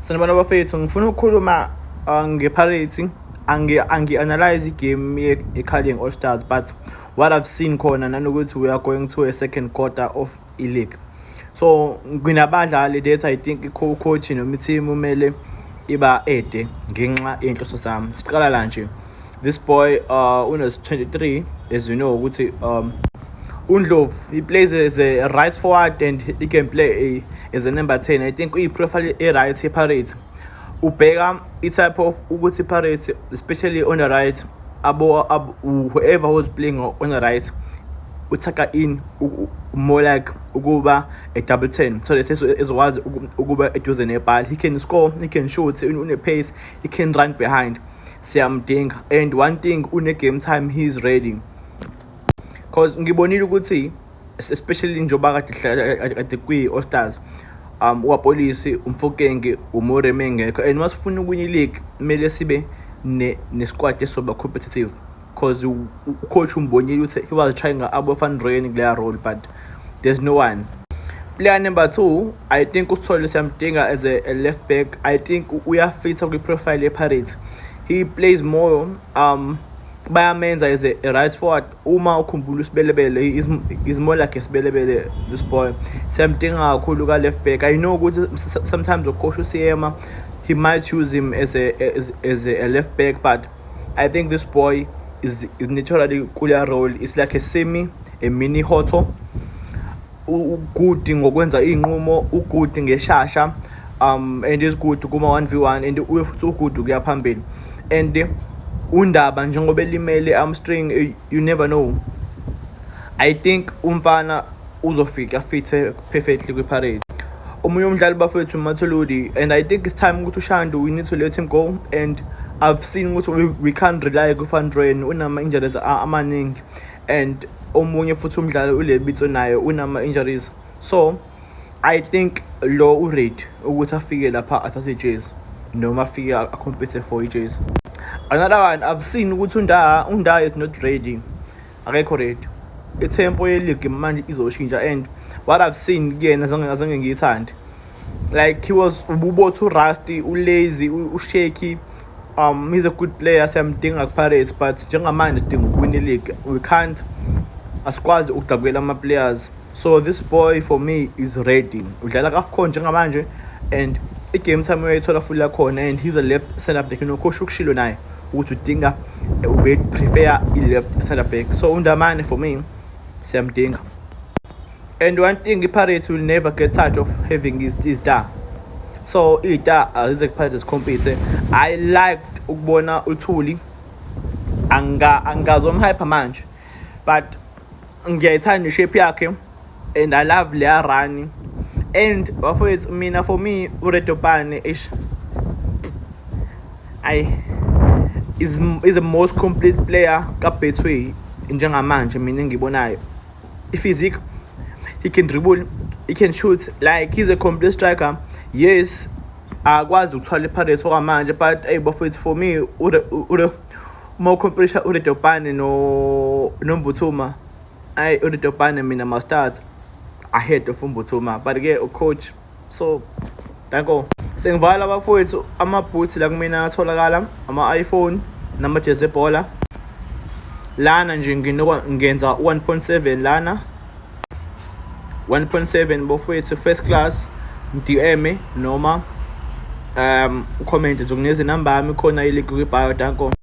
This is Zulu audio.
Sanibona bafethu, ngifuna ukukhuluma nge-Pirates. Angi-analyze igame ye-Carling All Stars, but what I've seen khona nanokuthi we are going to a second quarter of i-league. So nginabadlali that I think i-coach noma i-team kumele iba ede ngenxa yenhloso sami. Siqala la nje. This boy unes 23, as you know ukuthi uNdlovu, he plays as a right forward and he can play as a number 10. I think uyi-profile e-right ye-Pirates. Ubheka i-type of ukuthi Pirates, especially on the right, abo whoever was playing on the right uthaka in more like ukuba a double 10 so that ezokwazi ukuba eduze nebhali. He can score, he can shoot, une pace, he can run behind. Siyamdinga. And one thing, une game time, he is ready, 'cause ngibonile ukuthi especially njengoba kade kwi-All Stars, uAppollis, uMofokeng, uMoremi engekho, and masifuna ukuwina i-league kumele sibe ne-squad esoba competitive, 'cause ucoach umbonile ukuthi he was trying abo Van Rooyen kuleya role, but there's no one. Player number 2, I think uSithole siyamdinga as a left back. I think uyafitha kwi-profile ye-Pirates. He plays more, bayamenza as a right forward. Uma ukhumbula uSebelebele is more like iSebelebele. This boy siyamdinga kakhulu ka left back. I know ukuthi sometimes ucoach uSeema, he might use him as a left back, but I think this boy is naturally kuleya role. It's like a semi a mini Hotto. Ugood ngokwenza iy'nqumo, ugood ngeshasha, and is good kuma 1v1, and uye futhi ugood kuya phambili. And uNdaba njengoba elimele hamstring, you never know, I think umfana uzofika fit perfectly kwi-Pirates. Omunye umdlali bafethu, Matoludi, and I think it's time ukuthi uShandu, we need to let him go. And I've seen ukuthi we can't rely ku-Van Rooyen, unama-injuries amaningi, and omunye futhi umdlali uLebitso naye unama-injuries. So I think lo uready ukuthi afike lapha athathe ijezi noma afike acompete for ijezi. Another one, I've seen ukuthi uNda is not ready, akekho ready. I-tempo ye-league manje izoshintsha, and what I've seen kuyena azange ngiyithande. Like he was ububotha, urusty, ulazy, ushaky. He's a good player, siyamdinga ku-Pirates, but njengamanje sidinga ukuwina i-league. We can't, asikwazi ukudabukela ama-players. So this boy for me is ready. Udlala ka-AFCON njengamanje and i-game time uyayithola full yakhona, and he's a left center back. Nocoach ukushilo naye ukuthi udinga, ube prefer i-left center back. So uNdamane for me siyamdinga. And one thing, i-Pirates will never get tired of having his star, so iy'star azize ku-Pirates compete. I liked ukubona uThuli. Angikaze umhype manje, but ngiyayithanda ishape yakhe and I love leya run. And bafowethu, mina for me uRedopane ish ay is the most complete player ka-Betway njengamanje mina engibonayo. I-physique, he can dribble, he can shoot, like he's a complete striker. Yes, akwazi ukuthwala iPirates okwamanje, but hey bafowethu, for me ure ure uma ucompare uRedopane no noMbuthuma, ayi, uRedopane mina must start ahead of uMbuthuma, but ke ucoach. So danko, sengivala bafowethu. Amaboots la kumina atholakala ama-iPhone namajezi ebhola. Lana nje ngenza 1.7 lana, 1.7 bafowethu, first class. DM noma ucomment, ngizokunikeza inamba yami, khona ilink kwi-bio. Danko.